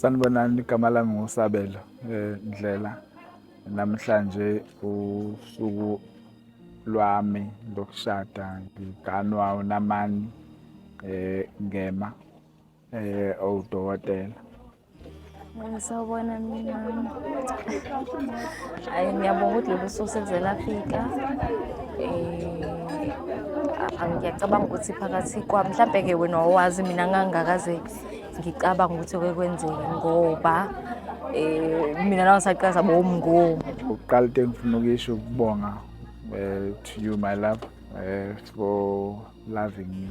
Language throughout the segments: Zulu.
Sanibonani, igama lami nguSabelo Ndlela. Namhlanje usuku lwami lokushada, ngiganwa uNamani Ngema owudokotela. Sawubona mina. Hayi, ngiyabonga ukuthi lolu suku selize lafika. Ngiyacabanga ukuthi phakathi kwami, mhlampe-ke wena wawazi, mina ngangingakaze ngicabanga ukuthi oke kwenzeke ngoba mina nawe saqala saba umngo. Ukuqala, into engifuna ukuyisho ukubonga to you, my love, for loving me.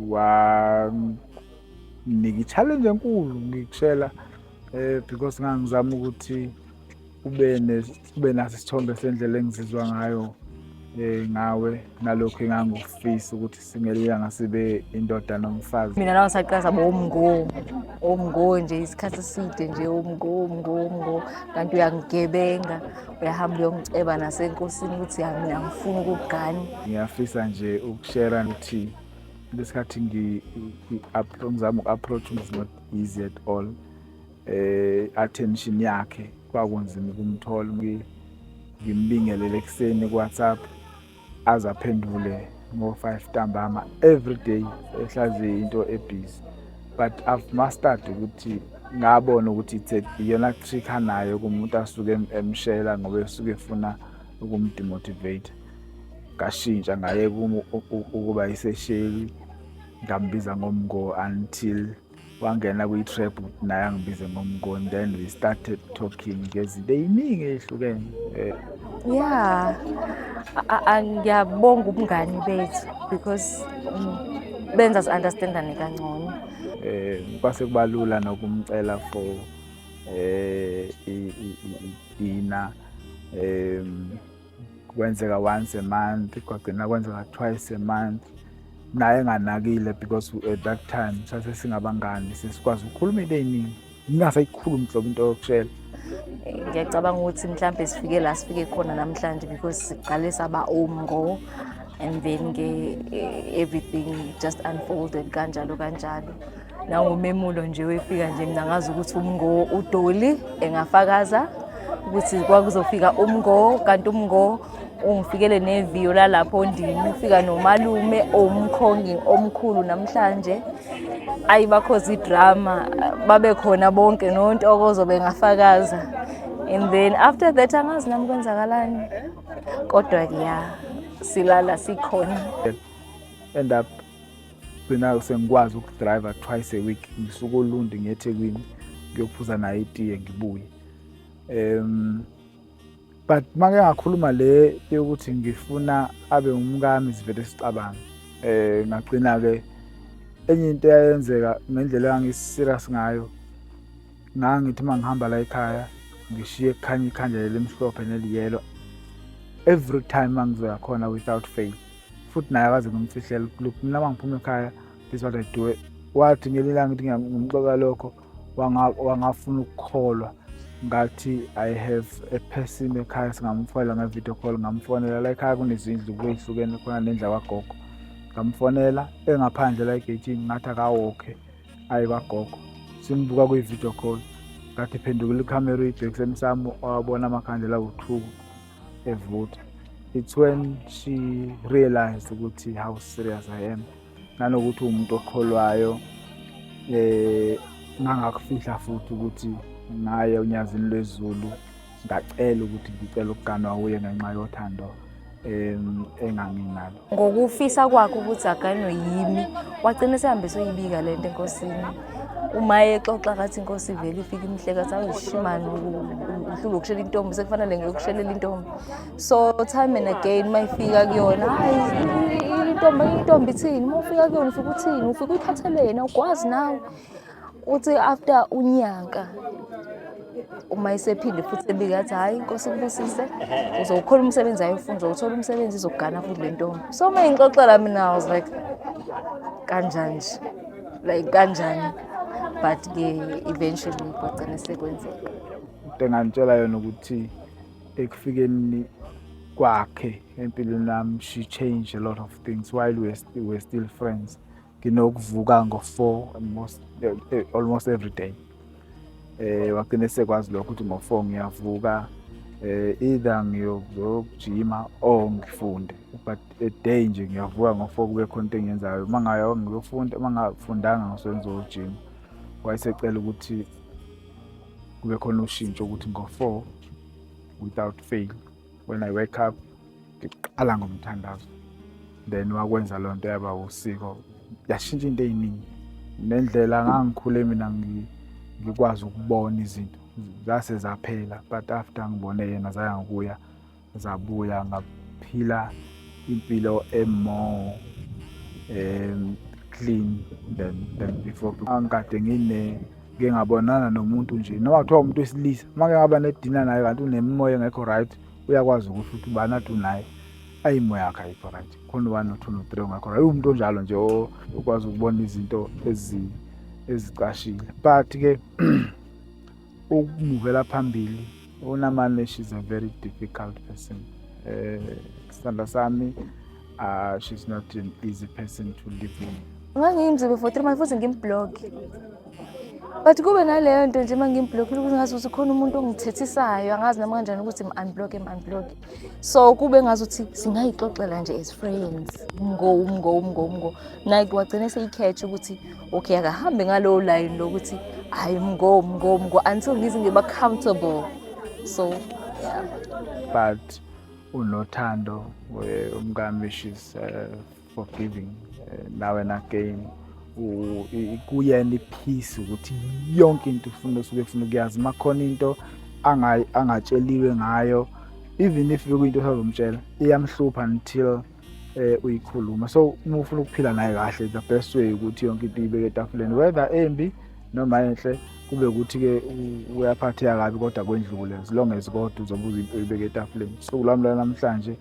Wanginika i-challenge enkulu ngikushela because ngangizama ukuthi ube naso isithombe sendlela engizizwa ngayo ngawe nalokhu engangikufisa ukuthi singelinye ilanga sibe indoda nomfazi. Mina nawe saqala saba umngo. Umngo nje isikhathi eside nje, umngo, umngo, umngo, kanti uyangigebenga, uyahamba uyongiceba nasenkosini ukuthi mina ngifuna ukugana. Ngiyafisa nje ukushare ukuthi lesikhathi ngizama uku-approach is not easy at all. Attention yakhe kwakunzima ukumthola, ngimbingelele ekuseni ku-WhatsApp aze aphendule ngo-5 ntambama every day, ehlaziye into ebhizi, but I've mastered ukuthi ngabona ukuthi it's iyona trick anayo kumuntu asuke emshela ngoba esuke efuna ukumdemotivate. Ngashintsha ngayeka ukuba isesheli, ngambiza ngomngo until wangena kwi-trap naye angibize ngomngo, and then we started talking ngezinto ey'ningi ey'hlukene. Yeah, ngiyabonga ubungani bethu because benza si-understandane kangcono. Kwase kuba lula nokumcela for i-dinner. Kwenzeka once a month, kwagcina kwenzeka twice a month, naye enganakile because at that time sase singabangani, sesikwazi ukukhuluma into ey'ningi, ngingasayikhulumi nhlobo into yokushela. Ngiyacabanga ukuthi mhlambe sifike la sifike khona namhlanje because siqale saba umngo and then ke everything just unfolded kanjalo kanjalo. Nangomemulo nje wefika nje, mina ngazi ukuthi umngo udoli engafakaza ukuthi kwakuzofika umngo, kanti umngo ungifikele neviyo lalapho ondini, ufika nomalume omkhongi omkhulu namhlanje. Ayi, bakhoza idrama, babe khona bonke nontokozo bengafakaza, and then after that angazi nami kwenzakalani, kodwa-ke ya, silala sikhona. End up gcina sengikwazi ukudrive twice a week, ngisuka oLundi ngiye eThekwini ngiyophuza naye itiye ngibuye. But make ngakhuluma le yokuthi ngifuna abe umkami, sivele sicabanga. Ngagcina ke enye into eyayenzeka ngendlela engangisi-serious ngayo, ngangithi uma ngihamba la ekhaya ngishiye kukhanya ikhandlela elimhlophe neliyelo every time uma ngizoya khona without fail, futhi naye akaze ngimfihlela. Look, mina uma ngiphuma ekhaya, this is what I do. Wathi ngelinye ilanga ngithi ngimxoxa lokho, wangafuna ukukholwa. Ngathi I have a person ekhaya singamfonela nge-video call. Ngamfonela la ekhaya, kunezindlu kweyihlukene khona nendlu kwagogo. Ngamfonela engaphandle la egeyithini, ngathi akawokhe aye kwagogo, simbuka kwi-video call. Ngathi phendukela ikhamera uyibhekise emsamo, wabona amakhandlela awu-2 evutha. It's when she realized ukuthi how serious I am nanokuthi umuntu okholwayo. Ngangakufihla futhi ukuthi ngaye unyazini lwezulu, ngacela ukuthi ngicela ukuganwa uye ngenxa yothando enganginalo. Ngokufisa kwakhe ukuthi aganwe yimi, wagcina sehambe soyibika le nto enkosini. Uma exoxa kathi inkosi ivele ifike imhleka, athi, "Awushimani, uhlulwa ukushela intombi, sekufanele ngiyokushelela intombi." So time and again uma ifika kuyona, hayi, intombi, intombi ithini? Uma ufika kuyona ufika uthini? Ufika uyiphatheleni? Awukwazi nawe. Uthi after unyaka uma esephinde futhi ebika, athi, "Hhayi, inkosi ikubusise, uzowukhola umsebenzi ayofuna, uzowuthola umsebenzi, izokugana futhi le ntombi." So uma ngixoxela mina, I was like, kanjani nje, like kanjani? But-ke eventually kwagcina sekwenzeka. Into engangitshela yona ukuthi ekufikeni kwakhe empilweni yami, she changed a lot of things while we were still friends. Nginokuvuka ngo-4 most almost every day. Wagcina esekwazi lokho ukuthi ngo-4 ngiyavuka, either ngiyokujima or ngifunde, but a day nje ngiyavuka ngo-4, kube khona into engiyenzayo. Uma ngayo ngiyofunda, uma ngafundanga ngisuke ngizojima. Wayesecela ukuthi kube khona ushintsho ukuthi ngo-4 without fail, when I wake up, ngiqala ngomthandazo. Then wakwenza loo nto yaba usiko, yashintsha into ey'ningi nendlela ngangikhule mina ngikwazi ukubona izinto zase zaphela, but after ngibone yena zaya ngokuya zabuya, ngaphila impilo e-more clean than before. Angikade ngine ngike ngabonana nomuntu nje, noma kuthiwa umuntu wesilisa, uma ke ngaba nedina naye kanti unemimoya engekho right, uyakwazi ukuthi uthi ubani athi unaye ayimoya yakhe ayikho right, khona u-one, no-two, no-three ongekho right. Uwumuntu onjalo nje okwazi ukubona izinto ezicashile, but-ke ukumuvela phambili uNamane, she's a very difficult person. Sithanda sami, she's not an easy person to live with. Ngangiyimzibe for 3 months futhi ngimblock, but kube naleyo nto nje uma ngimblockile ukuthi ngazi ukuthi khona umuntu ongithethisayo, angazi noma kanjani ukuthi im-unblock, im-unblock. So kube ngazuthi singayixoxela nje as friends ngo ngo ngo ngo like wagcina seyikhetha ukuthi okay, akahambe ngalowo line lokuthi hayi, mgo mgo mgo until ngize ngiba comfortable. So yeah. But unothando, umkami, she's forgiving now and again. Kuyena i-peace ukuthi yonke into ufuna usuke efuna ukuyazi. Uma khona into angatsheliwe ngayo, even if bekuyinto osazomtshela, iyamhlupha until uyikhuluma. So uma ufuna ukuphila naye kahle, the best way ukuthi yonke into uyibeke etafuleni, whether embi noma enhle, kube ukuthi-ke uyaphatheka kabi kodwa kwendlule, as long as kodwa uzobe uyibeke etafuleni. Usuku lwami lwanamhlanje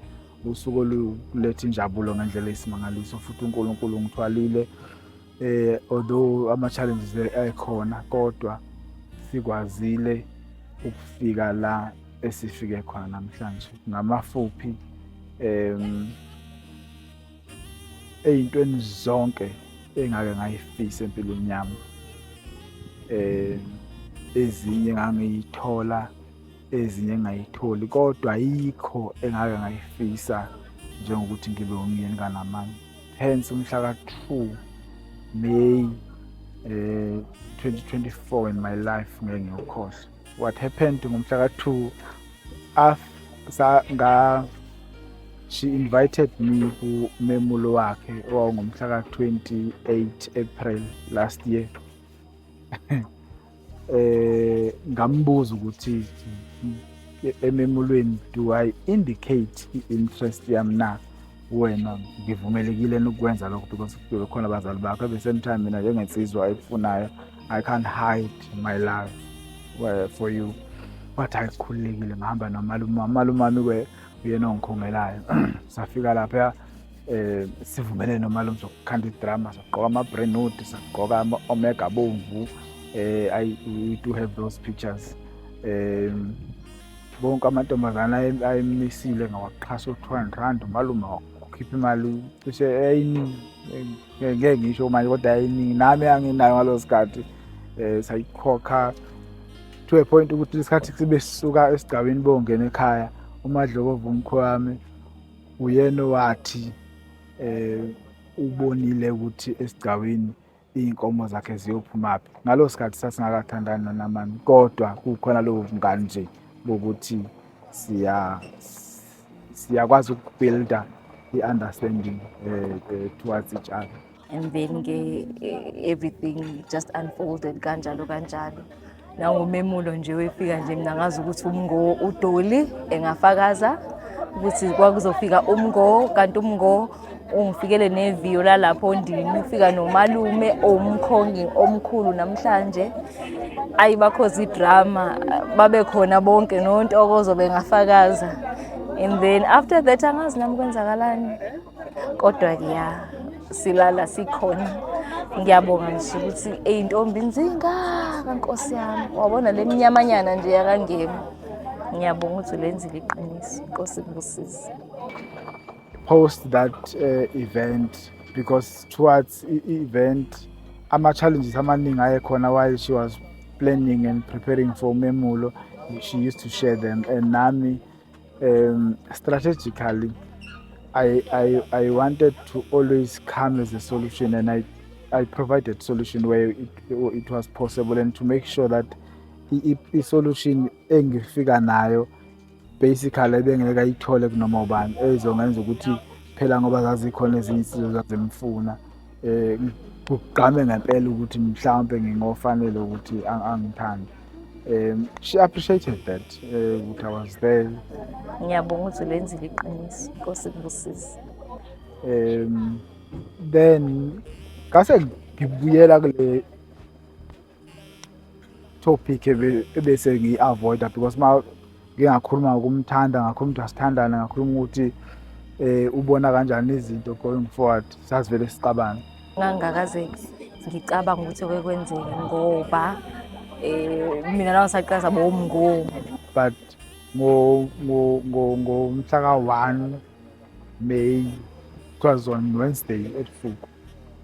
usuku oluletha injabulo ngendlela eyisimangaliso, futhi uNkulunkulu ungithwalile, although ama-challenges ekhona, kodwa sikwazile ukufika la esifike khona namhlanje. Ngamafuphi, ey'ntweni zonke engake ngayifisa empilweni yami, ezinye ngangiyithola, ezinye engayitholi, kodwa ayikho engake ngayifisa njengokuthi ngibe umyeni kaNamani. Hence umhla ka-2 May 2024 in my life ngeke ngiyokhohlwa what happened ngomhla ka-2 sa nga she invited me kumemulo wakhe owawungomhla ka-28 April last year. Ngambuza ukuthi ememulweni, do I indicate i-interest yami na wena, ngivumelekile ukwenza lokho, because kuyobe khona abazali bakho. At the same time mina njengensizwa ekufunayo, I can't hide my love for you. Wathi ayikhululekile. Ngihamba nomalume wami, umalume wami-ke uyena ongikhongelayo. Safika lapha, sivumelene nomalume sokukhanda idrama, sagqoka ama-brand, sagqoka ama-omega bomvu. I we do have those pictures. Bonke amantombazana ayemisile ngawaqhasa u-R200, umalume wakhipha imali cishe eyayiningi, ngeke ngisho manje, kodwa yayiningi, nami anginayo ngalo sikhathi. Sayikhokha to a point ukuthi isikhathi sibe sisuka esigcawini bongena ekhaya, uMadlokovu umkho wami uyena owathi ubonile ukuthi esigcawini iy'nkomo zakhe ziyophumaphi. Ngalo sikhathi sasingakathandani noNamani, kodwa kukhona lobo bungani nje bokuthi siyakwazi ukubuilda i-understanding towards each other. And then ke everything just unfolded kanjalo kanjalo. Nangomemulo nje wefika nje, mina ngazi ukuthi umngo udoli engafakaza ukuthi kwakuzofika umngo, kanti umngo ungifikele neviyo lalapho ondini, ufika nomalume omkhongi omkhulu namhlanje. Ayi, bakhoza idrama, babe khona bonke noNtokozo bengafakaza. And then after that angazi nami kwenzakalani, kodwa-ke ya, silala sikhona. Ngiyabonga nje ukuthi eyintombi nzingaka, nkosi yami, wabona le mnyamanyana nje yakangema. Ngiyabonga ukuthi ulenzile iqiniso, Nkosi kubusise. Post that event, Because towards i-event, ama-challenges amaningi ayekhona while she was planning and preparing for umemulo, she used to share them, and nami strategically I wanted to always come as a solution, and I provided solution where it was possible, and to make sure that i-solution engifika nayo basically ebengeke ayithole kunoma ubani, ezongenza ukuthi phela, ngoba zazikhona ezinye insizwa zazimfuna, kugqame ngempela ukuthi mhlawumbe ngingofanele ukuthi angithande. She appreciated that, ukuthi I was there. Ngiyabonga ukuthi ulenzile iqiniso. Inkosi kubusise. Then ngase ngibuyela kule topic ebese ngiyi-avoida, because ma ngingakhuluma ngokumthanda, ngakhuluma ukuthi asithandane, ngakhuluma ukuthi ubona kanjani izinto going forward, sasivele sixabane. Ngangingakaze ngicabanga ukuthi oke kwenzeka, ngoba mina nawe saqala saba umngomo. But ngomhla ka-1 May, it was on Wednesday ebusuku,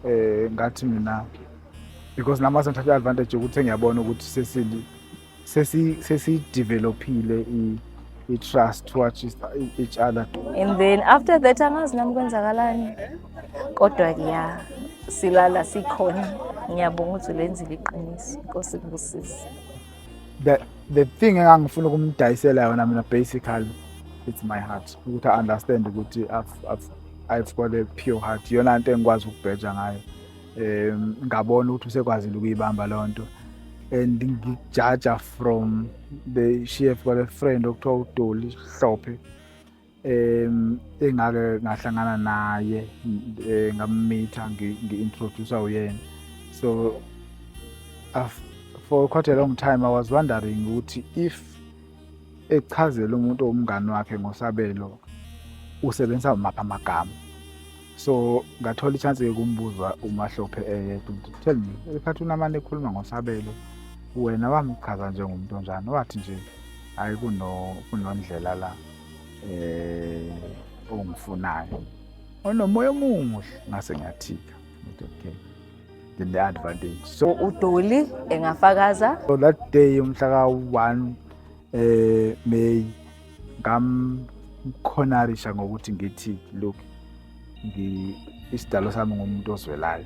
ngathi mina, because nami sengithatha i-advantage yokuthi ngiyabona ukuthi sesi-developile i-trust towards each other. And then after that angazi nami kwenzakalani, kodwa-ke ya, silala sikhona. Ngiyabonga ukuthi ulenzile iqiniso. Inkosi kubusise. The thing engangifuna ukumdayisela yona mina basically, it's my heart, ukuthi I understand ukuthi I've got a pure heart. Iyona nto engikwazi ukubheja ngayo. Ngabona ukuthi usekwazile ukuyibamba leyo nto, and ngijaja from the she have got a friend okuthiwa uDoli Hlophe, engake ngahlangana naye, ngammitha, ngi-introduce uyena. So for quite a long time I was wondering ukuthi if echazela umuntu owumngani wakhe ngoSabelo, usebenzisa maphi amagama. So ngathola i-chance yokumbuza uMahlophe eyedwa ukuthi, "Tell me, esikhathi unamane ekhuluma ngoSabelo, wena wamchaza njengomuntu onjani?" Wathi nje, "Hayi, kunondlela la ongifunayo, onomoya omuhle." Ngase ngiyathika, ngithi, "Okay, then the advantage." So uDoli engafakaza. So that day, umhla ka-1 May, ngamkhonarisha ngokuthi ngithi, "Look, isidalo sami ngumuntu ozwelayo.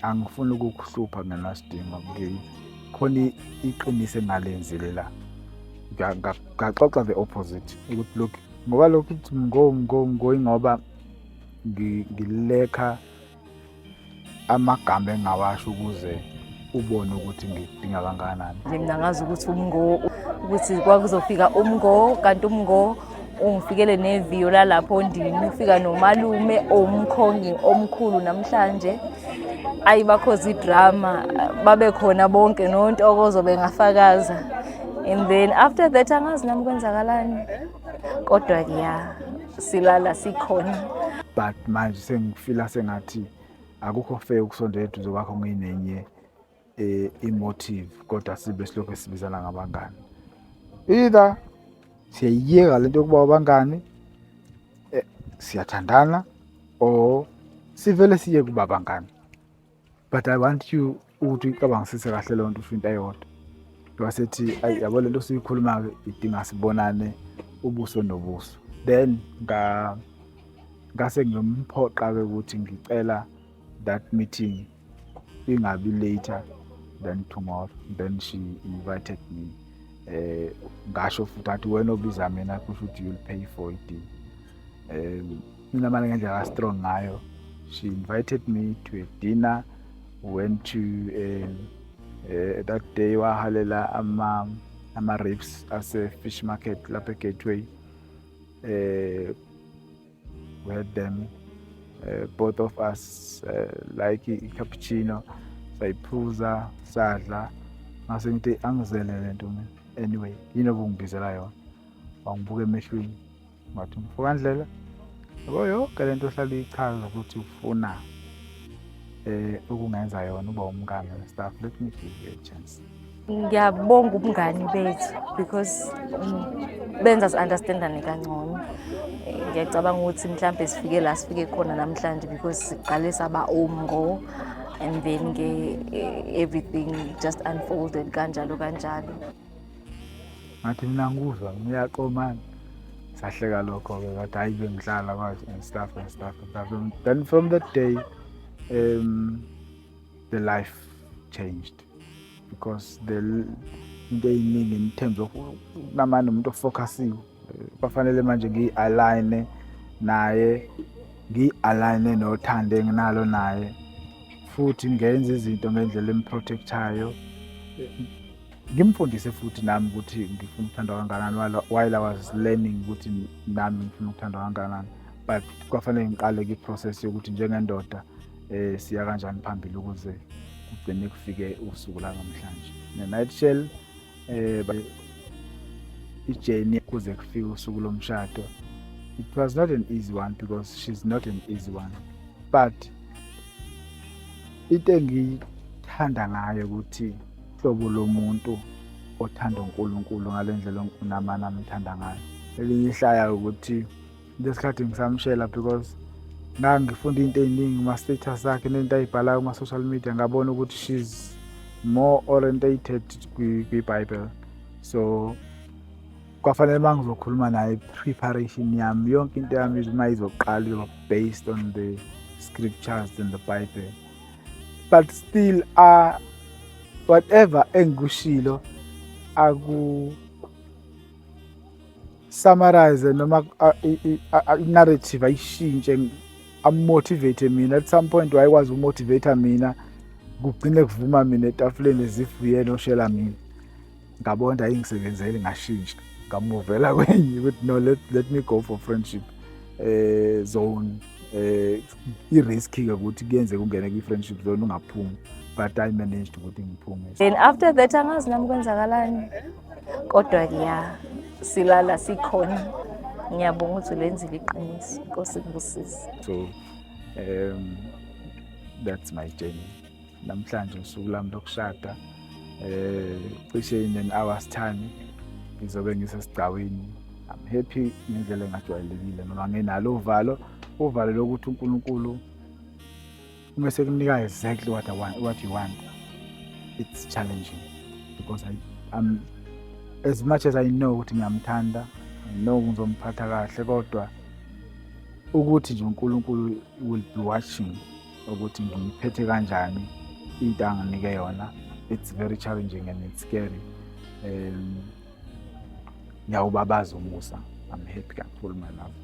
Angifuni ukukuhlupha ngenasidingo. Ngikhona iqiniso engalenzile la." Ngaxoxa the opposite, ukuthi look, ngoba lokhu kuthi ngo ngo ngo ngoba ngilekha amagama engawasho ukuze ubone ukuthi ngidinga kangakanani. Nje mina ngazi ukuthi umngo, ukuthi kwakuzofika umngo, kanti umngo ungifikele neviyo lalapho ondini, ufika nomalume omkhongi omkhulu namhlanje. Ayi, bakhoza idrama, babe khona bonke noNtokozo bengafakaza. And then after that angazi nami kwenzakalani, kodwa-ke ya, silala sikhona. But manje sengifila sengathi akukho fair ukusondela eduze kwakho nginenye i-motive, kodwa sibe silokhu sibizana ngabangani. Either siyayiyeka lento yokuba abangani, siyathandana, or sivele siye kuba abangani. But I want you ukuthi uyicabangisise kahle leyo nto, usho into eyodwa. Wasethi, "Ayi, yabo, lento siyikhuluma-ke idinga sibonane ubuso nobuso." Then ngase ngiyomphoqa-ke ukuthi ngicela that meeting ingabi later than tomorrow. Then she invited me. Ngasho futhi athi, "Wena obiza mina, kusho ukuthi you'll pay for it." Mina manje ngendlela strong ngayo, she invited me to a dinner. We went to that day, wahalela ama ribs ase fish market lapha e-Gateway. We had them, both of us like i-cappuccino, sayiphuza, sadla. Ngase ngithi, "Angizele lento mina anyway, yini obungibizela yona?" Wangibuka emehlweni, ngathi, "Mfokandlela, yabo, yonke lento ohlala uyichaza ukuthi ufuna ukungenza yona, uba umngane and stuff, let me give you a chance." Ngiyabonga ubungani bethu because benza si-understandane kangcono. Ngiyacabanga ukuthi mhlampe sifike la sifike khona namhlanje because siqale saba omngo and then ke everything just unfolded kanjalo kanjalo. Ngathi mina ngikuzwa ngiyaqomana. Sahleka lokho-ke kodwa hhayi bengihlala kwazi and stuff and stuff and stuff. Then from that day the life changed because the into ey'ningi in terms of namanje umuntu ofocasiwe, kwafanele manje ngiyi-align naye, ngiyi-align nothando enginalo naye, futhi ngenze izinto ngendlela emprotectayo, ngimfundise futhi nami ukuthi ngifuna ukuthandwa kangakanani while I was learning ukuthi nami ngifuna ukuthandwa kangakanani. But kwafanele ngiqale kwi-process yokuthi njengendoda siya kanjani phambili ukuze kugcine kufike usuku la namhlanje. Ne-nutshell, i-journey kuze kufike usuku lomshado, it was not an easy one because she's not an easy one, but into engiyithanda ngayo ukuthi hlobo lomuntu othanda uNkulunkulu ngale ndlela unamana amthanda ngayo. Elinye ihlaya ukuthi lesikhathi ngisamshela because ngangifunda into ey'ningi kuma-status akhe nento ayibhalayo kuma-social media, ngabona ukuthi she's more orientated kwi-Bible. So kwafanele uma ngizokhuluma naye, preparation yami yonke into yami uma izoqala izoba based on the scriptures and the Bible. But still, whatever engikushilo aku summarize noma i-narrative ayishintshe, amotivate mina. At some point wayekwazi ukumotivate mina, kugcine kuvuma mina etafuleni as if uyena oshela mina. Ngabona ayingisebenzeli, ngashintsha, ngamuvela kwenye ukuthi no, let me go for friendship zone. I-risk ke ukuthi kuyenzeka ungene kwi-friendship zone ungaphumi, but I managed ukuthi ngiphume. Then after that angazi nami kwenzakalani, kodwa-ke ya, silala sikhona. Ngiyabonga ukuthi ulenzile iqiniso. Inkosi kubusise. So that's my journey. Namhlanje usuku lami lokushada, cishe in an hour's time ngizobe ngisesigcawini. I'm happy ngendlela engajwayelekile noma nginalo uvalo, uvalo lokuthi uNkulunkulu uma sekunika exactly what I want, what you want, it's challenging because I'm as much as I know ukuthi ngiyamthanda, I know ngizomphatha kahle, kodwa ukuthi nje uNkulunkulu will be watching ukuthi ngiyiphethe kanjani into anginike yona. It's very challenging and it's scary. Ngiyawubabaza umusa. I'm happy kakhulu, my love.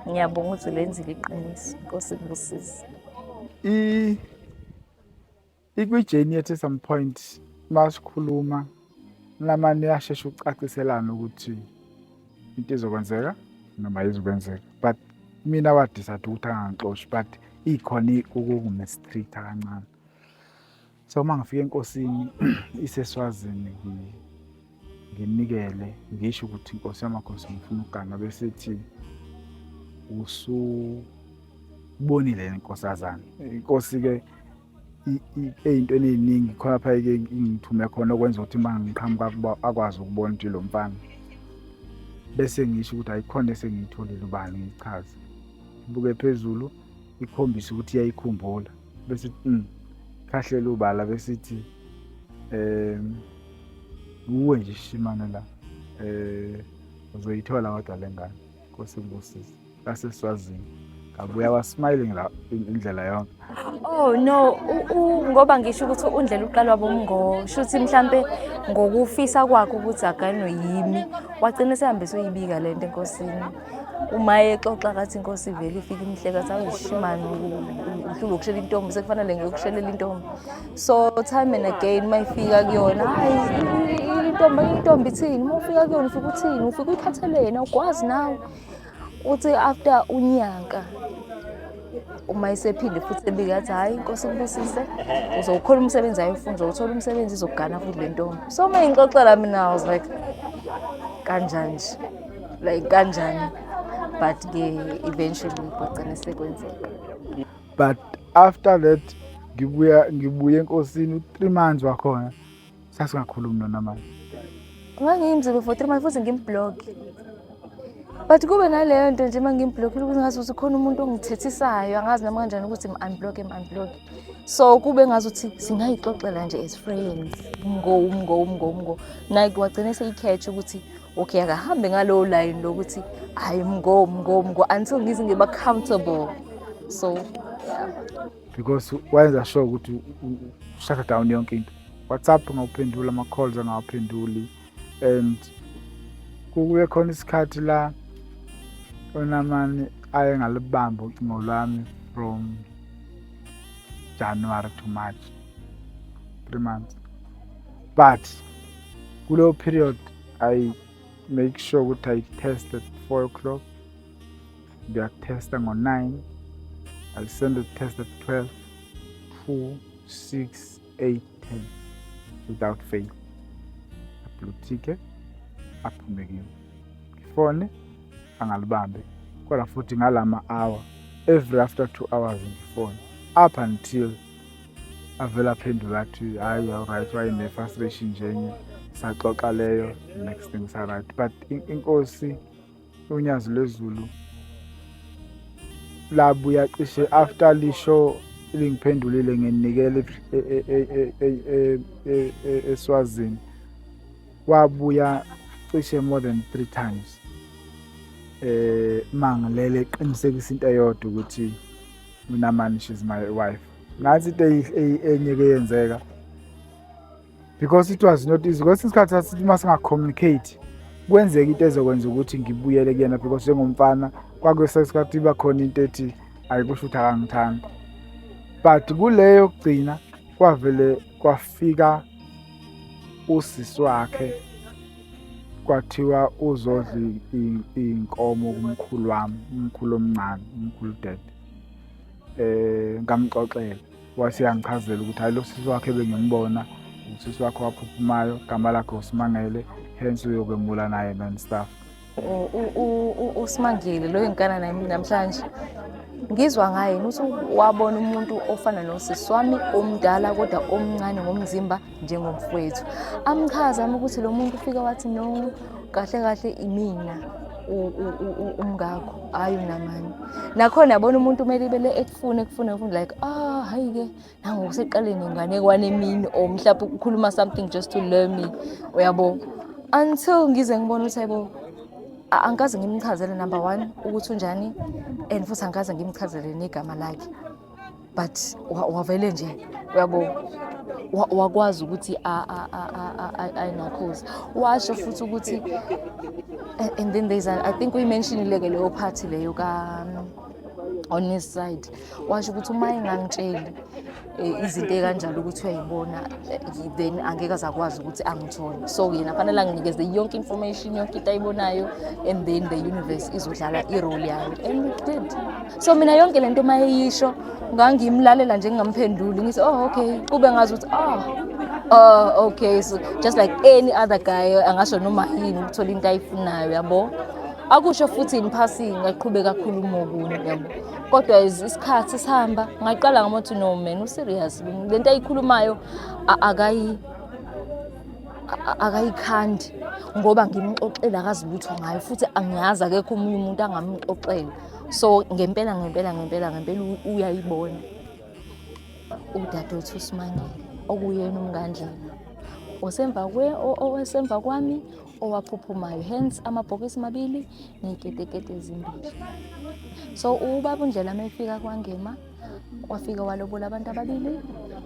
Ngiyabonga ukuthi ulenzile iqiniso. Inkosi kubusise. Ikwi-journey yethu, at some point masikhuluma namane yashesha ukucaciselana ukuthi into izokwenzeka noma ayizukwenzeka, but mina wadecide ukuthi angangixoshi, but ikhona ukungi-mistreat kancane. So uma ngifika enkosini iseSwazini, nginikele ngisho ukuthi inkosi yamakhosi ngifuna ukugana, besithi usubonile inkosazana. Inkosi-ke ey'ntweni ey'ningi khona lapha-ke ingithume khona okwenza ukuthi uma ngiqhamuka akwazi ukubona ukuthi lo mfana, bese ngisho ukuthi ayikhona esengiyitholile ubani, ngichaze, ibuke phezulu, ikhombise ukuthi iyayikhumbula, bese khahlela ubala, besithi uwe nje shimane la, uzoyithola kodwa le ngane. Nkosi kubusise. Kaseswazini ngabuya wa smiling la indlela yonke. Oh no, ngoba ngisho ukuthi undlela uqalwa bomngo, shuthi mhlambe ngokufisa kwakhe ukuthi aganwe yimi, wagcina sehambe soyibika lento enkosini. Uma exoxa kathi inkosi ivele ifike imhleka athi awushimani uhlulwe ukushela intombi, sekufanele ngiyokushelela intombi. So time and again mayifika kuyona, hayi intombi, intombi ithini? Uma ufika kuyona ufika uthini? Ufika uyiphatheleni? Awukwazi nawe. Uthi after unyaka uma esephinde futhi ebika athi hhayi inkosi kubusise, uzowukhola umsebenzi ayofuna, uzowuthola umsebenzi, izokugana futhi le ntombi. So uma ngixoxela mina I was like kanjani nje, like kanjani, but-ke eventually kwagcina sekwenzeka. But after that ngibuya, ngibuye enkosini 3 months wakhona. Sasingakhulumi nonamanje. Ngangiyimzibe for 3 months futhi ngimblock. But kube naleyo nto nje uma ngimblockile ukuthi ngazi ukuthi khona umuntu ongithethisayo, angazi noma kanjani ukuthi im-unblock im-unblock. So kube ngazuthi singayixoxela nje as friends, umngo umngo umngo umngo. Naye wagcina eseyikhetha ukuthi okay, akahambe ngalowo line lokuthi hayi mngo mngo mngo until ngize ngiba comfortable. So yeah. Because wayenza sure ukuthi shut down yonke into. WhatsApp ngawuphendula, ama-calls angawaphenduli, and kubuye khona isikhathi la uNamani aye ngalibamba ucingo lwami from January to March, 3 months. But kuleyo period I make sure ukuthi I test at 4 o'clock, ngiyatesta ngo-9, I'll send a test at 12, 2, 6, 8, 10 without fail. Ablue tick aphume kimi, ngifone angalibambi, kodwa futhi ngalama hour, every after 2 hours ngifone up until avela aphendula athi hayi, alright, wayene-frustration njenye, saxoxa leyo, next thing sa-right. But inkosi uNyazi lwezulu labuya cishe after lisho lingiphendulile nginikele eSwazini, wabuya cishe more than 3 times mangilele eqinisekisa into eyodwa ukuthi uNamani, she's my wife. Ngathi into enye ke yenzeka, because it was not easy kwesinye isikhathi sathi uma singa-communicate kwenzeka into ezokwenza ukuthi ngibuyele kuyena, because njengomfana kwakusesikhathi iba khona into ethi ayikusho ukuthi akangithandi. But kuleyo yokugcina kwavele kwafika usisi wakhe, kwathiwa uzodla iy'nkomo kumkhulu wami, umkhulu omncane, umkhulu dede. Ngamxoxela, wase yangichazela ukuthi hayi, lo sisi wakhe bengimbona, usisi wakhe waphuphumayo, igama lakhe uSimangele, hence uyokwemula naye and stuff. USimangele lo engikana naye namhlanje, ngizwa ngaye ukuthi wabona umuntu ofana nosisi wami omdala kodwa omncane ngomzimba njengomfowethu. Amchaza ami ukuthi lo muntu ufika wathi no, kahle kahle imina umngakho, hayi unamani. Nakhona yabona umuntu kumele ibele ekufuna ekufuna ekufuna, like ah, hayi-ke nangokuseqaleni nganekwane emini or mhlawumbe ukhuluma something just to lure me, uyabo, until ngize ngibone ukuthi hayibo, angikaze ngimchazele number one ukuthi unjani, and futhi angikaze ngimchazele negama lakhe, but wavele nje, uyabo, wakwazi ukuthi ayinakhozi. Washo futhi ukuthi and then there's a, I think uyimentionile-ke leyo part leyo ka on his side, washo ukuthi uma engangitsheli izinto ey'kanjalo ukuthi uyayibona, then angeke aze akwazi ukuthi angithole. So yena fanele anginikeze yonke information, yonke into ayibonayo, and then the universe izodlala i-role yayo, and it did. So mina yonke lento uma eyisho ngangimlalela nje, ngingamphenduli, ngithi oh okay, kube ngazi ukuthi oh okay, so just like any other guy angasho noma yini ukuthola into ayifunayo, yabo. Akusho futhi in passing ngaqhubeka kakhuluma okunye, yabo, kodwa as isikhathi sihamba ngaqala ngamothi no man, userious lento ayikhulumayo, akayikhandi ngoba ngimxoxela akazi lutho ngayo, futhi angiyazi akekho omunye umuntu angamxoxela. So ngempela ngempela ngempela ngempela uyayibona udadewethu uSimangele okuyena umkandlela osemva kwe osemva kwami owaphuphumayo, hence amabhokisi amabili ney'ketekete ezimbili. So ubaba uNdlela uma efika kwaNgema wafika walobola abantu ababili,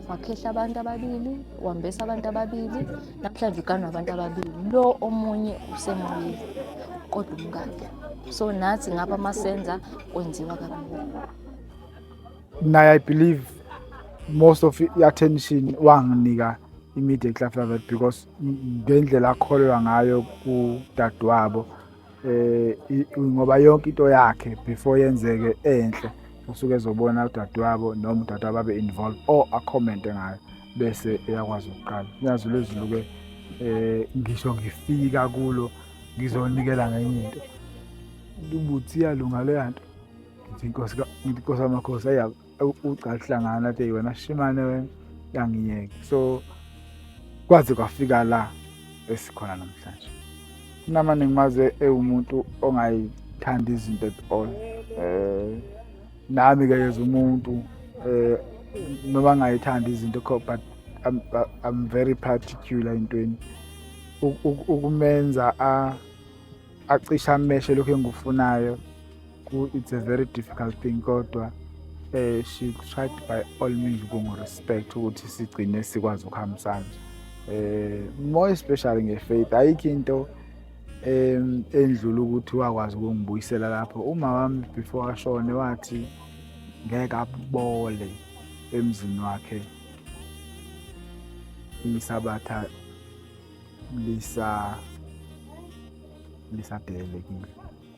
wakhehla abantu ababili, wambesa abantu ababili. Namhlanje uganwa abantu ababili, lo omunye usemoyeni kodwa umkakhe. So nathi ngapha masenza kwenziwa kabili. Naye I believe most of i-attention wanginika immediately after that, because ngendlela akholelwa ngayo kudadewabo, ngoba yonke into yakhe before yenzeke enhle usuke ezobona udadewabo noma udadewabo abe involved or acommente ngayo, bese eyakwazi ukuqala. Unyazi lwezulu ke, ngisho ngifika kulo ngizonikela ngenye into ubuthi iyalunga leya nto, ngithi inkosi, ngithi inkosi amakhosi ayi ucahlangana athi wena shimane wena yangiyeke. So Kwaze kwafika la esikhona namhlanje. Namane ngimaze ewumuntu ongayithandi izinto at all. Nami ke as umuntu noma ngayithandi izinto but I'm very particular entweni ukumenza acishe ameshe lokho engikufunayo. It's a very difficult thing, kodwa she tried by all means ukungi-respect ukuthi sigcine sikwazi ukuhambisana, more especially nge-faith. Ayikho into endlula ukuthi wakwazi ukungibuyisela lapho. Uma wami before ashone wathi ngeke abole emzini wakhe isabatha lisadelekile.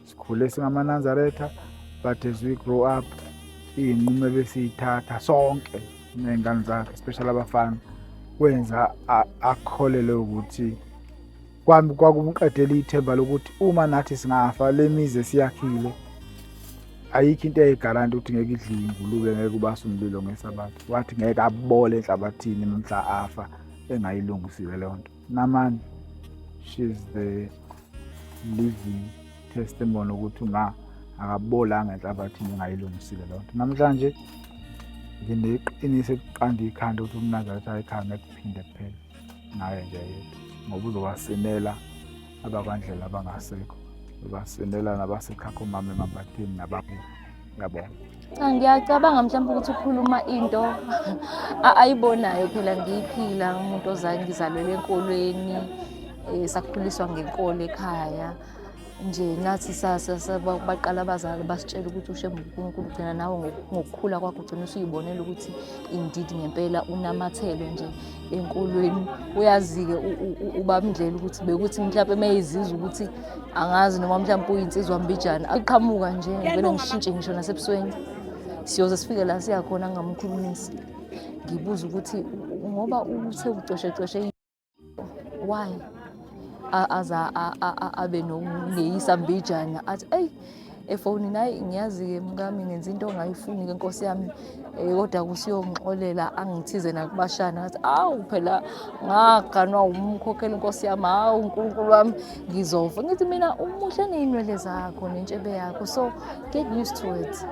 Sikhule singamaNazaretha, but as we grow up, iy'nqumo ebesiyithatha sonke ney'ngane zakhe, especially abafana, kwenza akholelwe ukuthi kwami kwakumqedela ithemba lokuthi uma nathi singafa, le mizi esiyakhile ayikho into eyayigaranti ukuthi ngeke idliwe ingulube, ngeke ubase umlilo ngesabatha. Wathi ngeke abole enhlabathini mhla afa engayilungisile leyo nto. Namanje she's the living testimony ukuthi uma akabolanga enhlabathini engayilungisile leyo nto. Namhlanje ngineqiniso ekuqanda ikhanda ukuthi umNazaretha ekhaya ngeke kuphinde kuphele ngaye nje yedwa, ngoba uzowasinela abakwandlela abangasekho, ubasinela nabasekhakha umama emambatheni nabakubo. Ngiyabonga. Cha, ngiyacabanga mhlawumbe ukuthi ukhuluma into ayibonayo. Phela ngiyiphila umuntu ozayo, ngizalelwe enkolweni, sakhuliswa ngenkolo ekhaya nje. Nathi baqala abazali basitshela ukuthi uShembe uNkulunkulu. Ugcina nawe ngokukhula kwakho ugcina usuyibonela ukuthi indeed ngempela unamathele nje enkolweni. Uyazi-ke ubabindlela ukuthi bekuthi mhlawumbe uma ezizwa ukuthi angazi noma mhlawumbe uyinsizwa mbijana, aqhamuka nje ngivele ngishintshe ngisho nasebusweni. Siyoze sifike la siyakhona ngingamkhulumisi, ngibuze ukuthi ngoba uthe ucoshe coshe why aza abe nokungeyisa mbijana, athi eyi efonini, hayi, ngiyazi-ke mkami ngenza into ongayifuni-ke nkosi yami, kodwa kusiyongixolela angithize nakubashana. Ngathi awu phela ngaganwa umkhokheli inkosi yami, hawu uNkulunkulu wami, ngizofa. Ngithi mina umuhle ney'nwele zakho nentshebe yakho, so get used to it.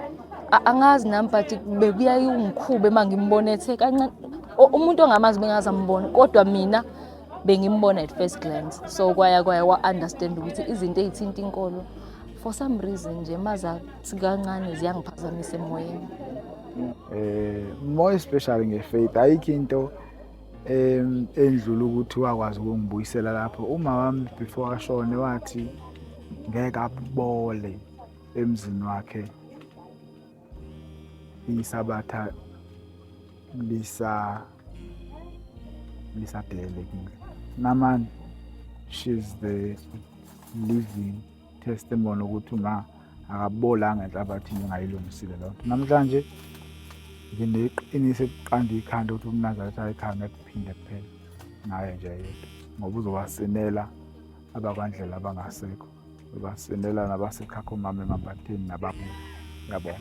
Angazi nami, but bekuyaye ungikhube uma ngimbona ethe kancane. Umuntu ongamazi bengaze ambone, kodwa mina bengimbona at first glance. So kwaya kwaya wa-understand ukuthi izinto ey'thinta inkolo for some reason nje mazathi kancane ziyangiphazamisa emoyeni. More especially nge-faith, ayikho into endlula ukuthi wakwazi ukungibuyisela lapho. Uma wami before ashone wathi ngeke abole emzini wakhe isabatha lisadelekile. Namanje she's the living testimony ukuthi uma akabolanga enhlabathini engayilungisile leyo nto. Namhlanje ngineqiniso ekuqanda ikhanda ukuthi umNazaretha ekhaya ngeke kuphinde kuphele ngaye nje yedwa, ngoba uzowasinela abakwandlela abangasekho, ubasinela nabasekhakha umama emambatheni nabakubo. Ngiyabonga.